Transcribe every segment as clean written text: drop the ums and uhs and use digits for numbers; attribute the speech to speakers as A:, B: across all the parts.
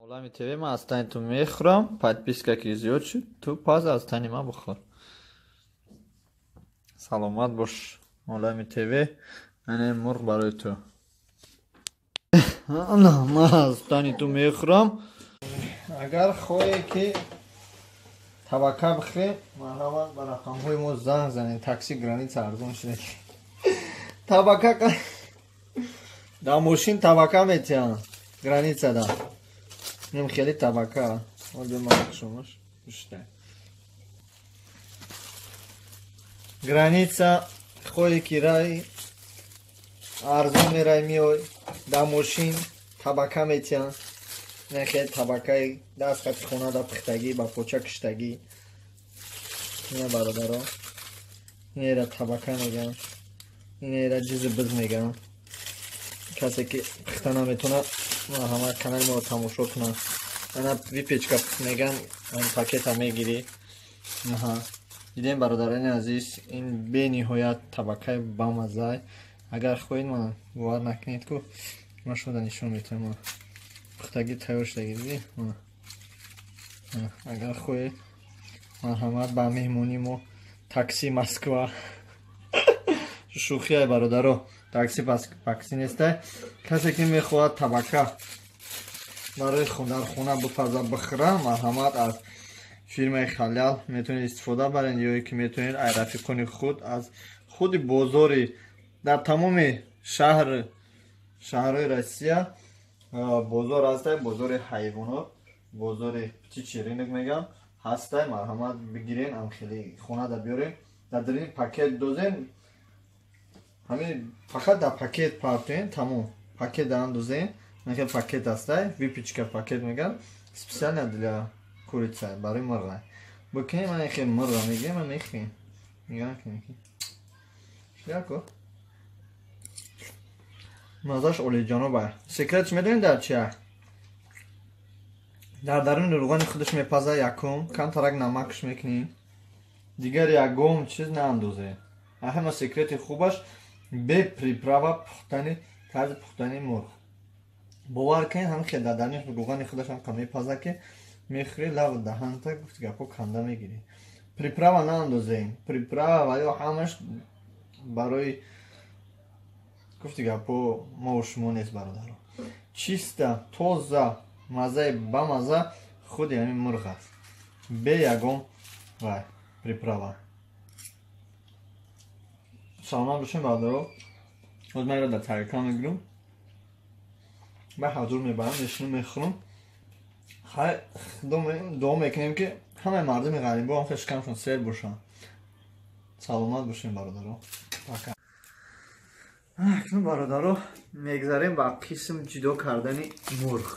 A: Олами ТВ, ман аз тани ту мехӯрам, подписка ки зиёд шуд, ту пас аз тани ман бихӯр. Саломат бош, Олами ТВ, ана мурғ барои ту. Ман аз тани ту мехӯрам. Агар хоҳе ки табака бихӯрем, марҳамат, ба рақамҳои мо занг занед. Такси граница арзон шуда. Табака дар мошин табака метиҳанд границада. Ним хеле табака. Шумош граница хоҳе ки рай арзон мерай, меой, дар мошин табака метиҳанд. Хеле табакаи даст хати хона да пухтагӣ, ба поча киштагӣ. Ина, бародаро, инера табака мегӯянд, инера ҷизи биз мегӯянд. Касе ки пухта наметавонад, ҳама канали моро тамошо кунад. Ана выпечка мегӯянд, пакета мегирӣ. Дидем, бародарони азиз, ин бениҳоят табакаи бамаззай. Агар хоҳед, ман бовар накунед ку, ман шумода нишон метиҳам, пухтагӣ тайёр шудагӣ, дидӣ. Агар хоҳед, марҳамат ба меҳмонии мо, такси Москва. Шӯхиай, бародаро, такси пакси нестай. Касе ки мехоҳад табака барои дар хона бипаза, бихӯра, марҳамат, аз фирмаи Халал метавонед истифода баред, ё ки метавонед ай рафиқони худ аз худи бозори дар тамоми шаҳрҳои Россия бозор ҳастай, бозори ҳайвонот, бозори птичий рынок мегӯям, ҳастай, марҳамат, бигирен, амхели хонада биёрен, дар дарини пакет дозен, ҳамин фақат дар пакет партоен, тамом, пакет андозен. Хел пакет ҳастай, выпечка пакет мегӯям, специально для курица, барои мурға бикунем. Ман хел мурға мегирем, ман мехӯрем. Яко маззаш олиҷаноба. Секретш медонед дар чия? Дар даруни рӯғани худаш мепаза. Якум камтарак намакш мекунӣ, дигар ягон чиз наандозе. Ҳама секрети хубаш бе приправа пухтани, тарзи пухтани мурғ. Бовар кунед, ҳам хел дар даруни рӯғани худаш ҳам мепаза ки мехӯри, лаву даҳанта, гуфти гапҳо, канда мегирӣ. Приправа наандозем, приправа ва ё ҳамаш барои, гуфти гапҳо, мову шумо нест, бародаро. Чиста, тоза, маззаи бамазза худи ҳамин мурғ аст, бе ягон вай приправа. Саломат бошем, бародаро. Ҳоз ман инро дар тарелка мегирам, ба ҳазур мебарам, мешинам, мехӯрам. Хай, дуо мекунем ки ҳамаи мардуми ғарибо ҳам хел шикамшон сер бошанд. Саломат бошем, бародаро, пока. Акнун, бародаро, мегзарем ба қисм ҷудо кардани мурғ.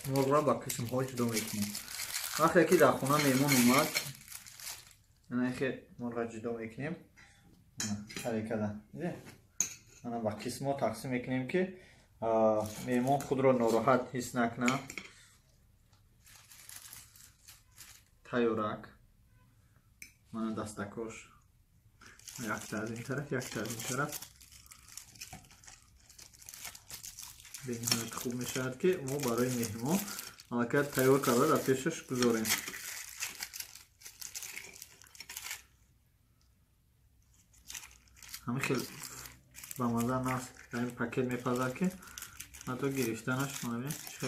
A: Мурғро ба қисмҳо ҷудо мекунем. Вақте ки дар хона меҳмон омад, анахе мурғро ҷудо мекунем тарекада, ана ба қисмҳо тақсим мекунем ки меҳмон худро нороҳат ҳис накунад. Тайёрак, мана дастакош, якта аз ин тараф, якта аз ин тараф. Бениҳоят хуб мешавад ки мо барои меҳмон аллакай тайёр карда дар пешаш гузорем. Ҳамин хел бамазза наст, дар ин пакет мепазад ки ҳатто гирифтанаш мабин чӣ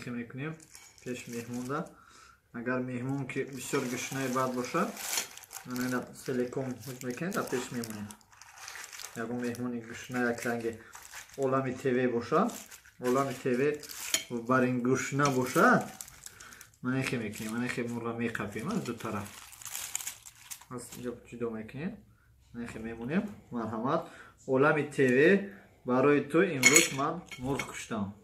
A: хел мекунем пеш меҳмонда. Агар меҳмон ки бисёр гушнаи бад бошад, селеком мекунем, дар пеш мемонем. Ягон меҳмони гушна, як ранги Олами ТВ бошад, Олами ТВ бар ин гушна бошад, манехе мекунем, манехе мурға меқапем аз ду тараф, аз инҷо ҷудо мекунем, манехе мемонем. Марҳамат, Олами ТВ, барои ту имрӯз ман мурғ куштам.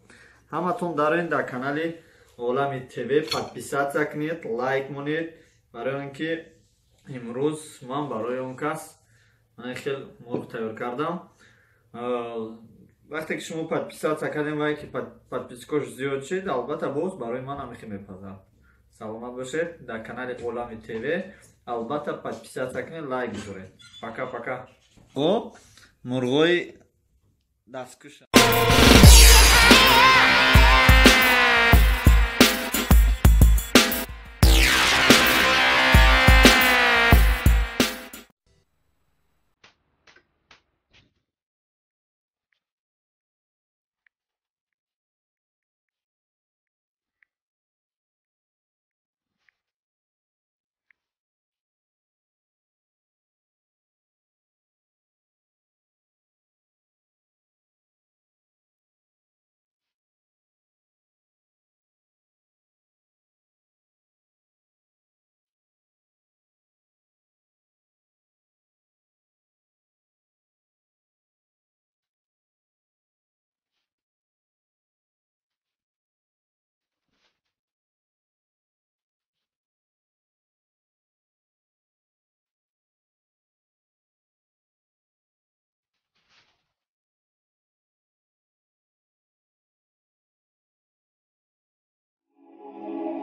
A: Ҳаматон дароен дар канали Олами ТВ, подписаться кунед, лайк монед, барои он ки имрӯз ман барои он кас ман хел мурғ тайёр кардам. Вақте ки шумо подписаться кардем ва ки подпискош зиёд шид, албатта боз барои ман ҳамихе мепазад. Саломат бошед. Дар канали Олами ТВ албатта подписаться кунед, лайк гузоред. Пока, пока. Хоб, мурғои Дасткуша.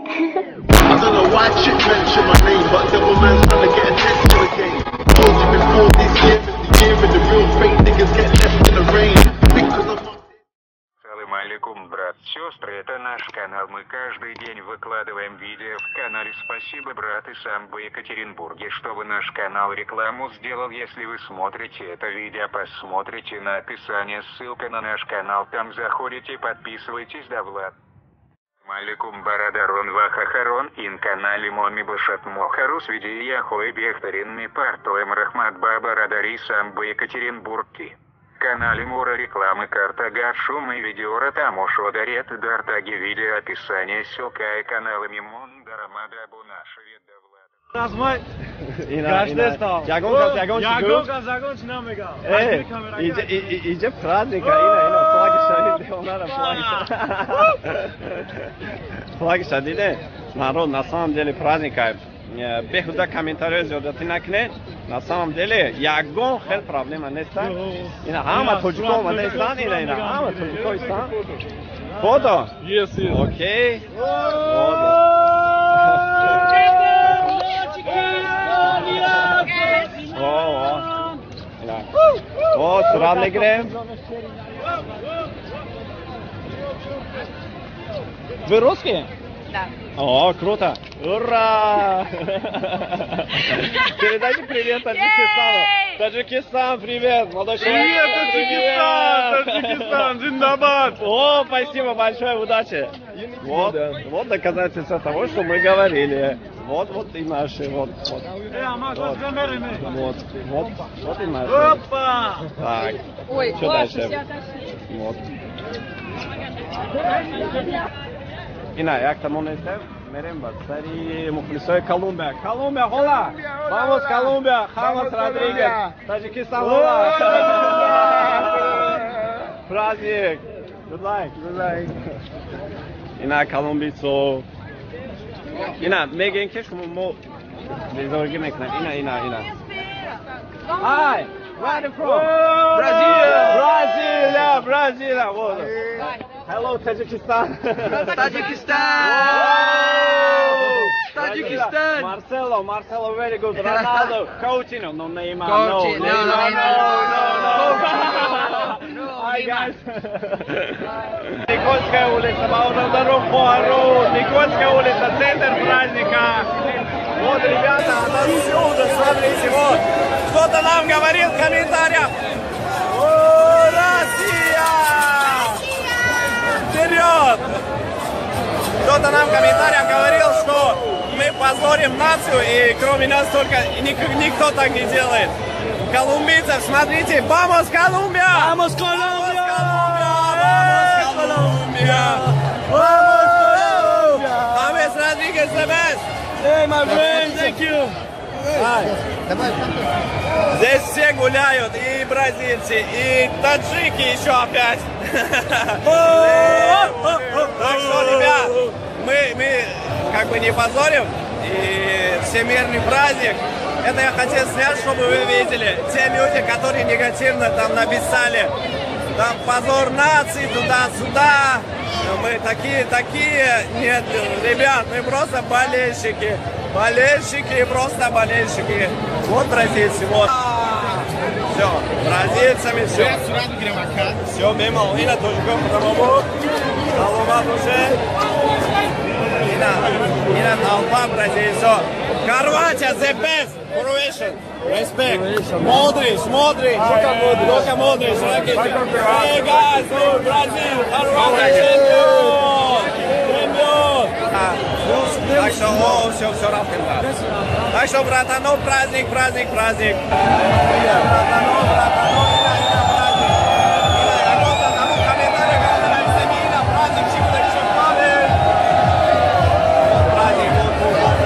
B: I don't know why chick mention my name, but devil man's trying to get attention again. Told you before, this year is the year and the real fake niggas get left in the rain. Because I'm
C: Салам алейкум, брат, сестры, это наш канал, мы каждый день выкладываем видео в канале. Спасибо, брат, и сам в Екатеринбурге, чтобы наш канал рекламу сделал. Если вы смотрите это видео, посмотрите на описание, ссылка на наш канал, там заходите, подписывайтесь, да, Влад. Маликум барадарон вахахарон ин канали моми башат мохарус види яхой бехтарин ми партоем рахмат баба радари самбы Екатеринбургки. Канале мура рекламы карта гашум и видеора тамошо дарет дартаги видео описание ссылка и каналами мон дарамада абунашеве давлад.
D: Размай. Ягон чӣ намегам.
E: Иҷа праздника, ина флагиша дидем, флагиша дидем. Народ, на самом деле праздника. Беҳуда комментариҳои зиёдатӣ накунед. На самом деле ягон хел проблема нест. Ина ҳама тоҷико омада истанд, ина ҳама тоҷико истанд. Фото?
D: Yes, yes.
E: Окей. Фото. О, сурат мегирем. Вы русские?
F: Да.
E: О, круто! Ура! Передайте привет Таджикистану! Таджикистан, привет! Молодой человек!
D: Привет, Таджикистан! Таджикистан, зиндабад!
E: О, спасибо большое, удачи! Вот, вот доказательство того, что мы говорили. Вот, вот и наши, вот, вот. Вот, вот, вот и наши.
D: Опа!
E: Так,
F: ой,
E: что дальше? Вот. Ина, як тамон нестем, мерем ба сари мухлисои Колумбия. Колумбия, хола! Vamos, Колумбия! Хамас Родригес! Таджикистан, хола! Праздник! Good luck! Good luck! Ина, колумбийцо. Ина, мегӯем ки шумо мо безоргӣ мекунем. Ина, ина, ина. Hi! Where are you from?
D: Brazil!
E: Бразилия! Бразилия! Вот. Hello, Tajikistan!
G: Tajikistan! Tajikistan!
E: Marcelo, Marcelo, very good. Ronaldo, Coutinho, no Neymar,
G: Coutinho,
E: no, Neymar, no,
G: no, no,
E: Hi guys! Никольская улица, Баурон, Никольская улица, центр праздника. Вот, ребята, отовсюду, смотрите, вот. Кто-то нам говорил в комментариях. О, Россия! Вперед! Кто-то нам в комментариях говорил, что мы позорим нацию, и кроме нас только никто так не делает. Колумбийцев, смотрите, vamos, Колумбия!
D: Vamos, Колумбия!
E: Vamos, Колумбия! Vamos, Колумбия! James Rodríguez, the best!
D: Hey, my friend, thank you!
E: Здесь все гуляют, и бразильцы, и таджики еще опять. Так что, ребят, мы как бы не позорим, и всемирный праздник. Это я хотел снять, чтобы вы видели. Те люди, которые негативно там написали, там позор нации, туда-сюда, мы такие. Нет, ребят, мы просто болельщики. Болельщики, просто болельщики. Вот бразильцы, вот. Все, бразильцами все. Все, мимо, ина тоҷикон худамобу. Саломат бошед. Ина, ина толпа бразильцо. Хорватия, the best. Croatian. Respect. Modric, Modric. Luka Modric. Hey guys, oh, Brazil, Хорватия, champion. Champion. Так что, о, все, все, рафтем, да. Так что, братано, праздник, праздник, праздник. Братано, братано, ина, ина, праздник. Ина, ягота, тому комментарий, когда написали, ина, праздник, чипта, чемпионы. Вот праздник, вот, вот, вот.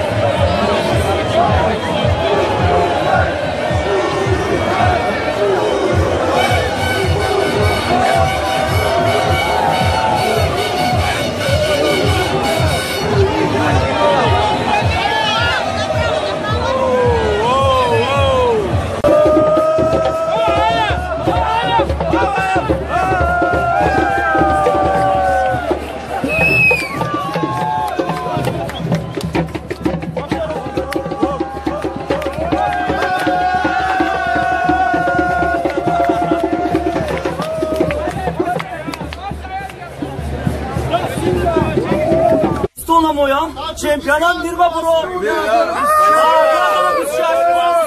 D: Чемпионат мира бро!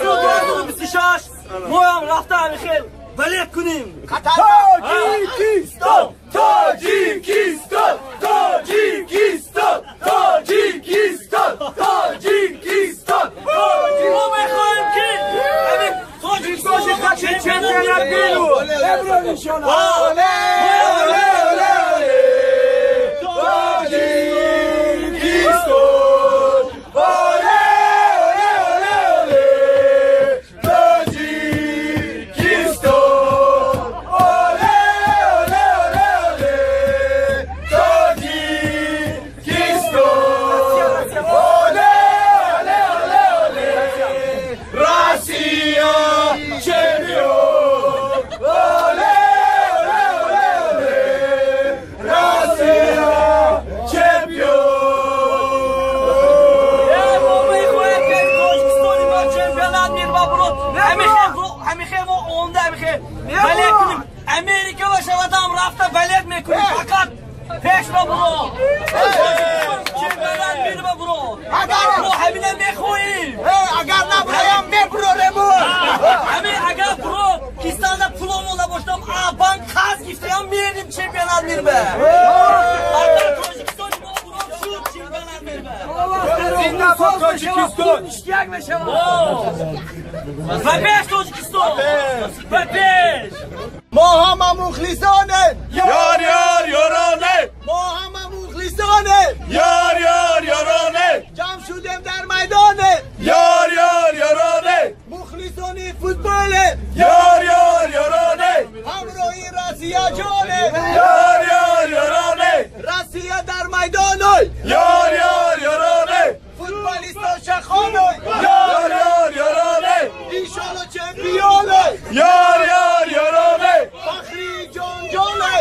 D: 2026 моям рафта Михаил балет кунем! Тоҷикистон! Тоҷикистон! Тоҷикистон! Тоҷикистон! Тоҷикистон! Мо мехоҳем ки Тоҷикистон чемпионат мира! Оле! Оле! Оле! Тоҷикистон! Оле! Оле! Оле! Оле! Тоҷикистон! Оле! Оле! Оле! Оле! Тоҷикистон! Оле! Оле! Оле! Оле! Россия чемпион! Оле! Оле! Оле! Оле! Россия чемпион!
F: Америка ва шавадам рафта балет мекунем, фақат пешро буро. Чемпионат мира буро. Мо ҳамина мехоҳем.
H: Агар набуроям мебурорем.
F: Ҳамин агар буро кистанда пуломон набошам, а банк қарз гирифтаям мерим чемпионат мира. Агар Тоҷикистони мо буро шуд чемпионат мира.
H: Зинда бод Тоҷикистон.
F: Ба пеш Тоҷикистон! Ба пеш!
H: Мо ҳама мухлисонем!
E: Ёр, ёр, ёроне!
H: Мо ҳама мухлисонем!
E: Ёр, ёр, ёроне!
H: Ҷамъ шудем дар майдоне!
E: Ёр, ёр, ёроне!
H: Мухлисони футболе!
E: Ёр, ёр, ёроне!
H: Ҳамроҳи Россия ҷоне!
E: Ёр, ёр, ёроне!
H: Россия дар майдоной!
E: Ёр, ёр, ёроне!
H: Футболисто шахоной!
E: Ёр, ёр, ёроне!
H: Иншолло чемпионой!
E: Ёр, ёр, ёроне!
H: Фахри ҷонҷоне!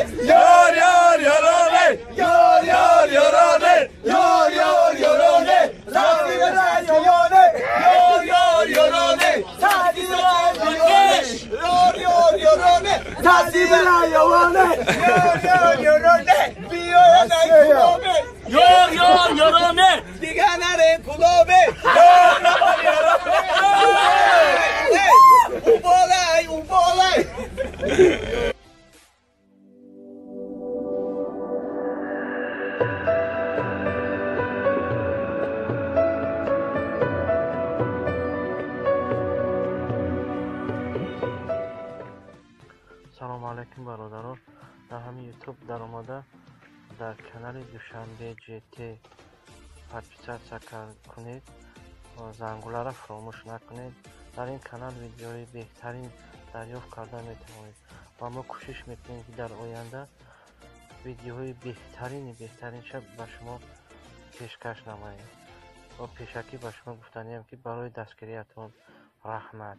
E: Ёр, ёр, ёроне! Ёр, ёр, ёроне! Ёр, ёр, ёроне!
H: Россия чемпионе! Ёр, ёр, ёроне! Ёр, ёр, ёроне! Ёр, ёр, ёроне! Биёед ай клубе!
F: Ёр, ёр, ёроне!
H: Дигар нарем клубе!
E: Ёр, ёр, ёроне!
H: Уболай, уболай!
I: Салому алайкум бародарон. Дар ҳамин YouTube даромада дар канали Душанбе ЖТ подписаться кунед ва зангуларо фаромӯш накунед. Дар ин канал видеои беҳтарин дарёфт карда метавонед ва мо кӯшиш мекунем, ки дар оянда видеоҳои беҳтарини беҳтаринша ба шумо пешкаш намоем. Ва пешакӣ ба шумо гуфтаниям, ки барои дастгириятон раҳмат.